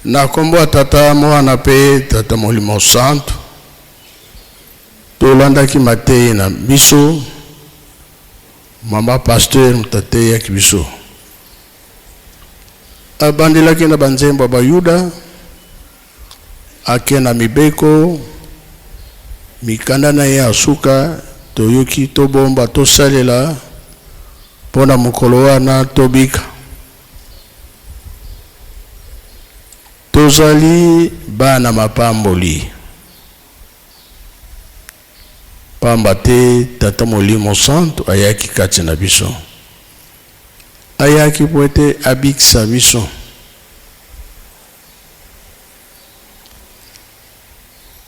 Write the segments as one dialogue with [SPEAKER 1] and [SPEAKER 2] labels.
[SPEAKER 1] Na kombo ya Tata, Mwana pe Tata Molimo Santu, tolandaki mateyi na biso. Mama pasteur moto ateyaki biso. Abandelaki na banzembo ya Bayuda, ake na mibeko, mikanda na ye ya suka, toyoki tobomba, tosalela mpo na mokolo wana tobika. Tozali bana mapamboli, pamba te Tata Molimo Santu ayaki kati na biso. Ayaki mpo ete abikisa biso.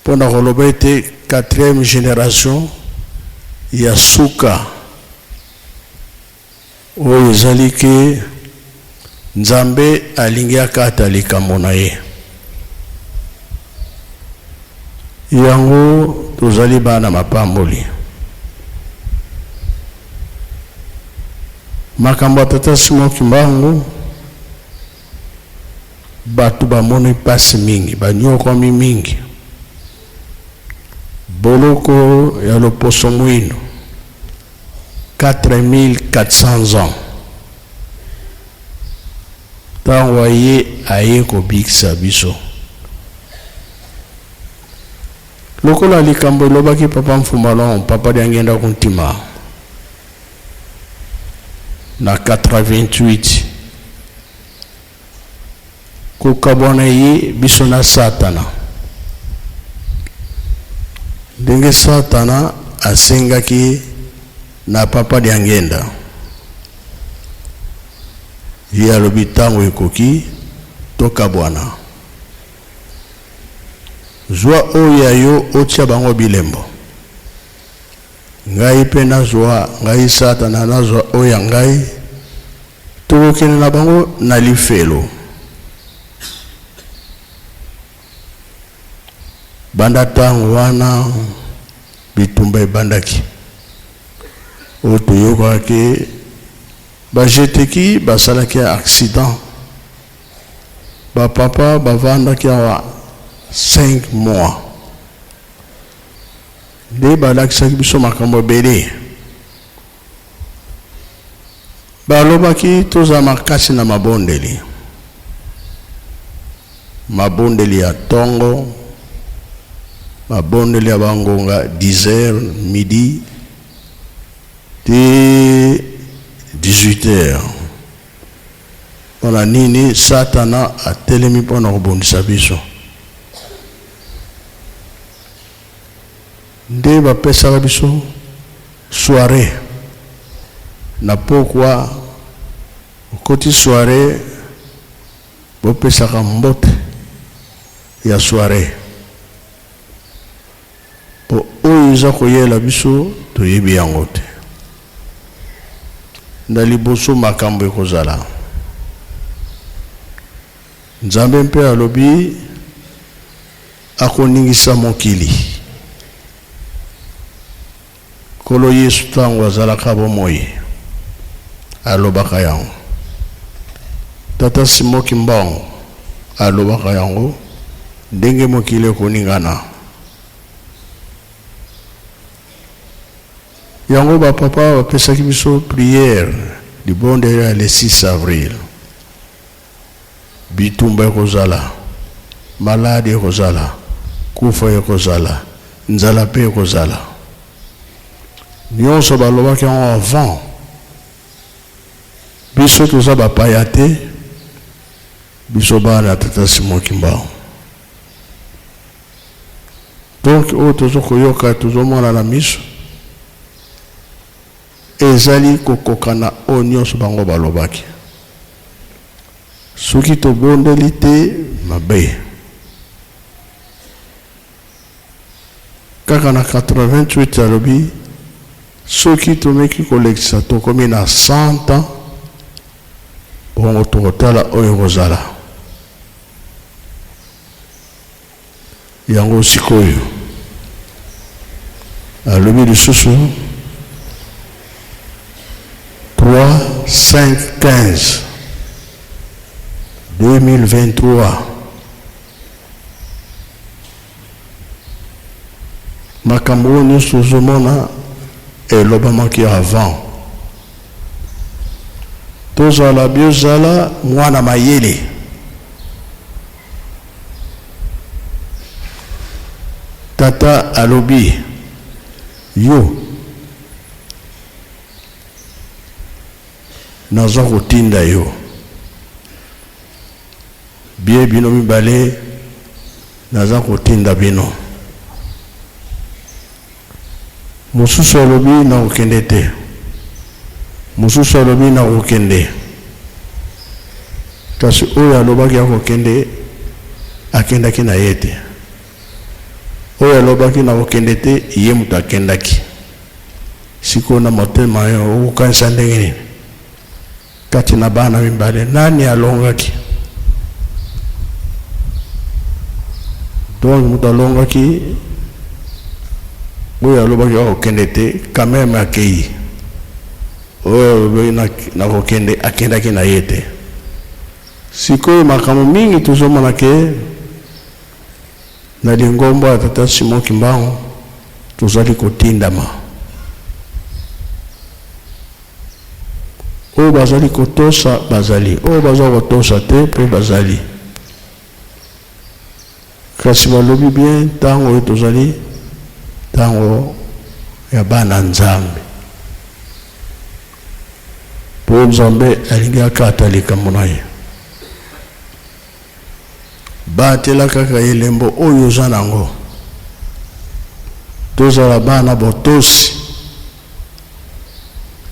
[SPEAKER 1] Mpo na koloba ete quatrième generation ya suka oyo ezali ke Nzambe alingi akata likambo na ye. Yango tozali bana mapamboli. Makambo ya tata Simon Kimbangu, bato bamoni mpasi mingi, banyokwami mingi. Boloko ya loposo mwindo 4400 ans ntango aye aye kobikisa biso. Lokola likambo elobaki papa Mfumbalon, papa Diangienda Kuntima na 88 kokabwana ye biso na Satana. Ndenge Satana asengaki na papa Diangienda, ye alobi ntango ekoki tokabwana. Zwa oyo ya yo otia bango bilembo. Ngai pe nazwa, ngai Satana nazwa oyo ya ngai, tokokende na bango na lifelo. Banda tango wana bitumba ebandaki. Oyo toyokaki ba jeteki basalaki accident. Ba papa bavandaki awa 5 mois nde balakisaki biso makambo ebele. Balobaki tozala makasi na mabondeli, mabondeli ya tongo, mabondeli ya bangonga 10 heures, midi ti 18 heures. Mpo na nini Satana atelemi mpo na kobundisa biso? Nde bapesaka biso soiree na pokwa, okoti soiree, bopesaka mbote ya soiree mpo oyo eza koyela biso toyebi yango te. Na liboso makambo ekozala. Nzambe mpe alobi akoningisa mokili. Nkolo Yesu ntango azalaka bomoi alobaka yango. Tata Simon Kimbangu alobaka yango ndenge mokili ekoningana. Yango ba papa bapesaki biso prière libondeli ya le 6 avril. Bitumba ekozala, maladi ekozala, kufa ekozala, nzala pe ekozala. Nionso balobaki yango avant. Biso toza bapaya te, biso bana ya tata Simon Kimbangu. Donc oyo tozo koyoka tozomona na miso ezali kokokana oyo nyonso bango balobaki. Soki tobondeli te mabe. Kaka na 88 alobi soki tomeki kolekisa tokomi na 100 ans bongo tokotala oyo ekozala. Yango sikoyo alobi lisusu 3 5 15 2023. Makambo oyo nyonso tozomona elobamaki avant. Tozala biozala mwana mayele. Tata alobi yo naza kotinda yo bie bino mibale naza kotinda bino. Mosusu alobi nakokende te, mosusu alobi nakokende, kasi oyo alobaki akokende akendaki na ye te, oyo alobaki nakokende te ye moto akendaki. Sikoyo na motema yo okokanisa ndenge nini? Kati na bana mibale nani alongaki? Donc moto alongaki oyo alobaki akokende te, quand même akei. Oyo alobaki nakokende akendaki na ye te. Sikoyo makambo mingi tozomona ke na lingomba ya tata Simon Kimbangu tozali kotindama. Oyo bazali kotosa bazali, oyo baza kotosa te mpe bazali. Kasi balobi bien ntango oyo tozali ntango ya bana Nzambe, mpo Nzambe alingi akata likambo na ye. Batela kaka elembo oyo oza nango. Tozala bana botosi.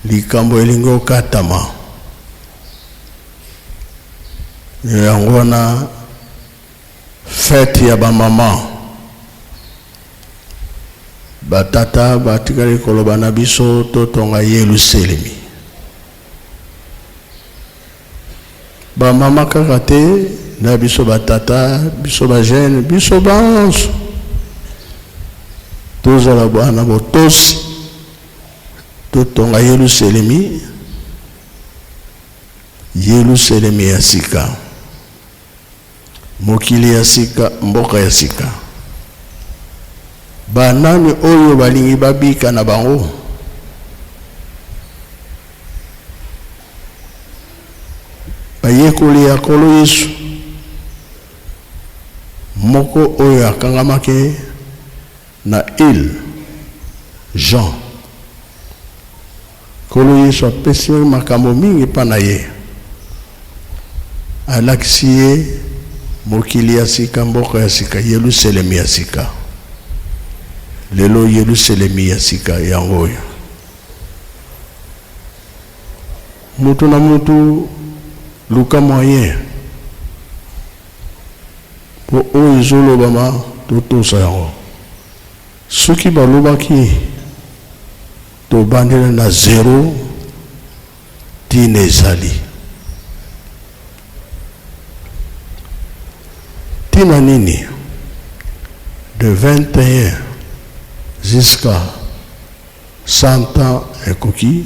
[SPEAKER 1] Likambo elingi okatama. Yango wana fete ya bamama, batata batikali koloba na biso totonga Yelusalemi. Ba mama kaka te na biso ba tata, biso ba jeune, biso banso tozala bana botosi, totonga Yelusalemi, Yelusalemi ya sika, mokili ya sika, mboka ya sika. Banani oyo balingi babika na bango? Bayekoli ya Nkolo Yesu, moko oyo akangamaki na ile Jean. Nkolo Yesu apesi ye makambo mingi mpa na ye, alakisi ye mokili ya sika, mboka ya sika, Yelusalemi ya sika. Lelo Yelusalemi ya sika yango oyo. Mutu na mutu luka moyen po oyo ezolobama totosa yango. Soki balobaki tobandela na zero, tina ezali tina nini? De 21 jusqu'à 100 ans ekoki,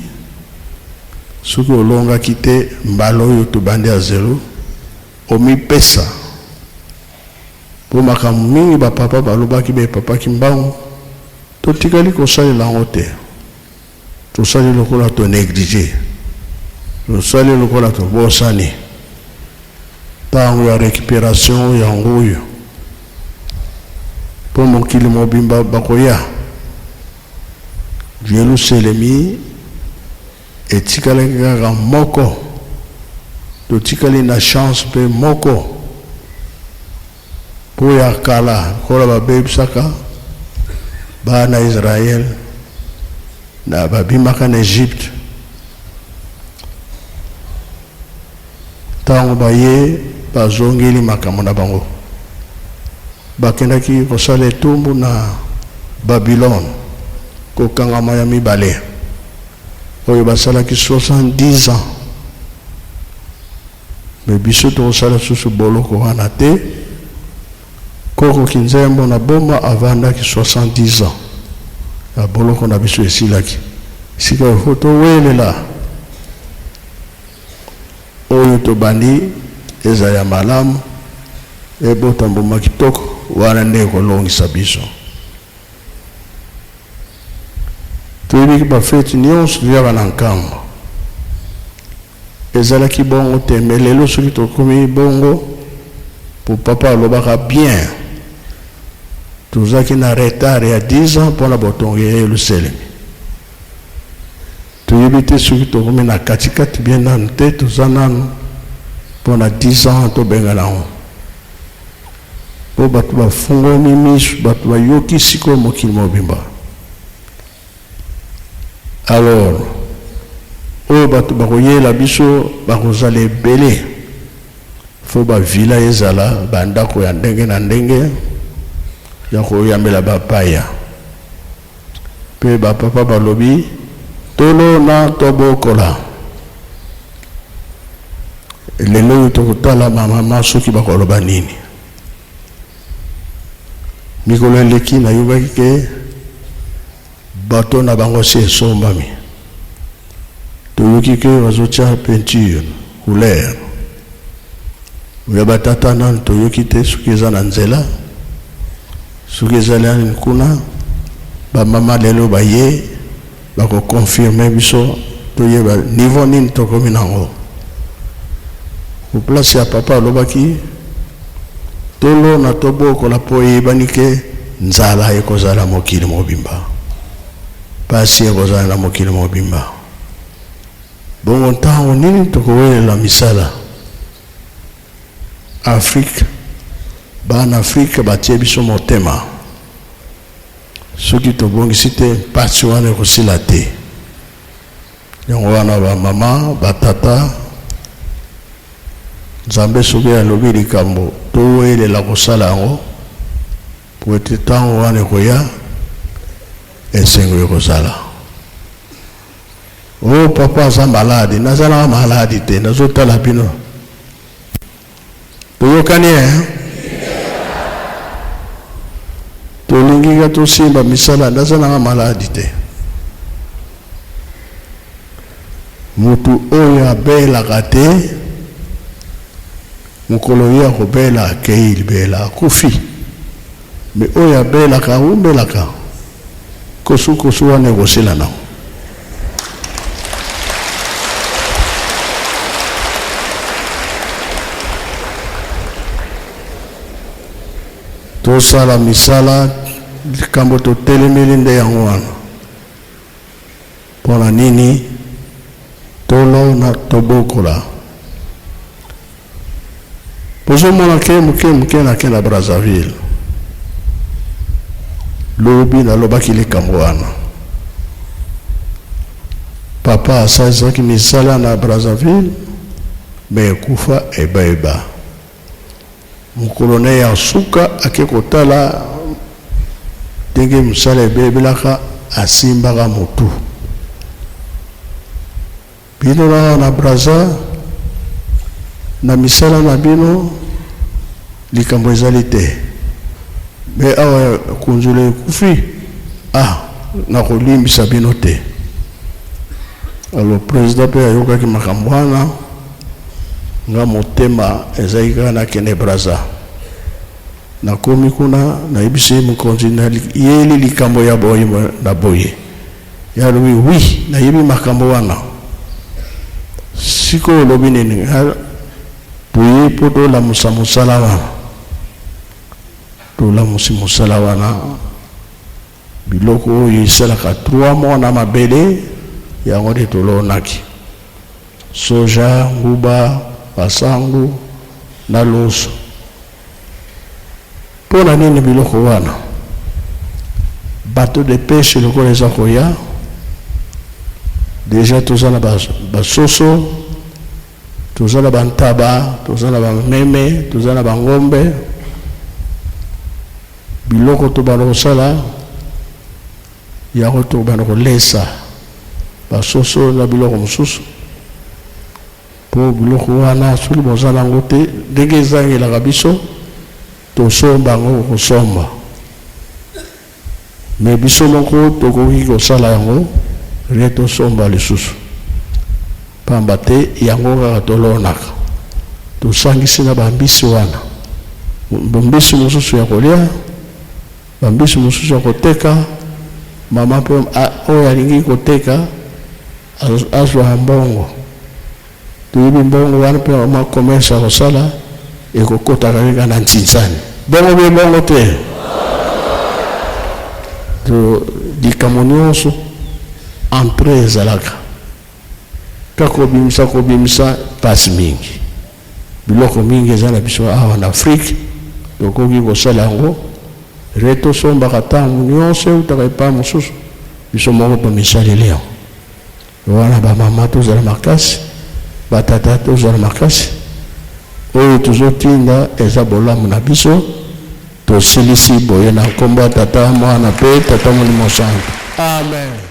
[SPEAKER 1] soki olongaki te mbala oyo tobandi ya zero, omipesa po makambo mingi ba papa balobaki be papa Kimbangu totikali kosalela yango te, tosali lokola to neglige, tosali lokola tobosani. Ntango ya recuperation yango oyo po mokili mobimba bakoya. Jeluselemi etikalaki kaka moko, totikali na chance mpe moko mpo ya kala lokola babebisaka bana Israel na babimaka na Egypte, ntango baye bazongeli makambo na bango, bakendaki kosala etumbu na Babylone, kokangama ya mibale oyo basalaki 70 ans. Me biso tokosala susu boloko wana te. Koko Kinzembo na Boma avandaki 70 ans ya boloko na biso esilaki. Sika il faut towelela oyo tobandi eza ya malamu, ebota mbuma kitoko, wana nde ekolongisa biso. Toyebiki bafeti nyonso toyaka na Nkamba. Ezalaki bongo te, mais lelo soki tokomi bongo, po papa alobaka bien, tozalaki na retard ya 10 ans mpona botongi ya Yelusalemi. Toyebi te soki tokomi na katikati bien nanu te, toza nanu mpona 10 ans tobengana yango. Po bato bafungwami miso, bato bayoki sikoyo mokili mobimba. Alors, oyo bato bakoyela biso bakozala ebele. Fo ba villa ezala, ba ndako ya ndenge na ndenge ya koyambela bapaya. Pe ba papa balobi tolona tobokola. Lelo oyo tokotala ba mama soki bakoloba nini. Mikolo eleki nayokaki ke bato na bango si esombami. Toyoki ke bazotia peinture couleur. Ya batata nanu toyoki te soki eza na nzela, soki ezali nani kuna. Bamama lelo baye bakoconfirme biso toyeba niveau nini tokomi nango. Ko place ya papa alobaki tolona tobokola mpo eyebani ke nzala ekozala mokili mobimba, pasi ekozala na mokili mobimba. Bongo ntango nini tokowelela misala? Afrique, bana Afrique batie biso motema. Soki tobongisi te, mpasi wana ekosila te. Yango wana ba mama, ba tata, Nzambe soki alobi likambo, towelela kosala yango po ete ntango wana ekoya, esengo ekozala. Oh papa aza maladi, nazalaka maladi te, nazotala bino. Toyokani eh? Tolingi ka tosimba misala, naza nanga maladi te. Mutu oyo abelaka te, mokolo ye akobela akei libela, akufi. Me oyo abelaka awumelaka, kosukosu wana ekosila nango. Tosala misala, likambo totelemeli nde yango wana. Mpo na nini tolona tobokola? Bozomona ke moke moke nake na Brazzaville. Lobi nalobaki likambo wana. Papa asalisaki misala na Brazzaville, me ekufa ebaeba. Mokolo na ye ya suka ake kotala ndenge mosala ebebelaka, asimbaka motu. Bino awa na Brazza, na misala na bino likambo ezali te. Me awa kunzulu ekufi, ah, nakolimbisa bino te. Alors president mpe ayokaki makambo wana, nga motema ezalaki kaka nakende Brazza. Nakomi kuna, nayebisi ye mokonzi, nayeli likambo ya boye na boye. Ye alobi oui, nayebi makambo wana. Sikoyo olobi nini? Toye mpo tolamusa mosala wana. Tolamusi mosala wana, biloko oyo esalaka 3 mois na mabele, yango nde tolonaki. Soja, nguba, masangu na loso. Mpo na nini biloko wana? Bateau de pêche lokola eza koya, deja toza na basoso, toza na bantaba, toza na bameme, toza na bangombe. Biloko tobanda kosala yango, tobanda kolesa basoso na biloko mosusu. Po biloko wana soki boza nango te, ndenge ezangelaka biso tosomba yango kosomba, mais biso moko tokoki kosala yango rien tosomba lisusu, pamba te yango kaka tolonaka, tosangisi na bambisi wana, mbisi mosusu ya kolia, bambisi mosusu ya koteka. Mama mpe oyo alingi koteka azwa mbongo. Toyebi mbongo wana mpe mwa commerce akosala ekokotaka kaka na ntinsani. Bongo mpe bongo te. To likambo nyonso entrée ezalaka kaka kobimisa kobimisa mpasi mingi. Biloko mingi eza na biso awa na Afrique tokoki kosala yango re tosombaka ntango nyonso eutaka epai mosusu biso moko tomisaleli yango. Wana ba mama tozala makasi, ba tata tozala makasi, oyo tozotinda eza bolamu na biso. Tosilisi boye na nkombo ya Tata, Mwana mpe Tata Molimo Santu. Amen.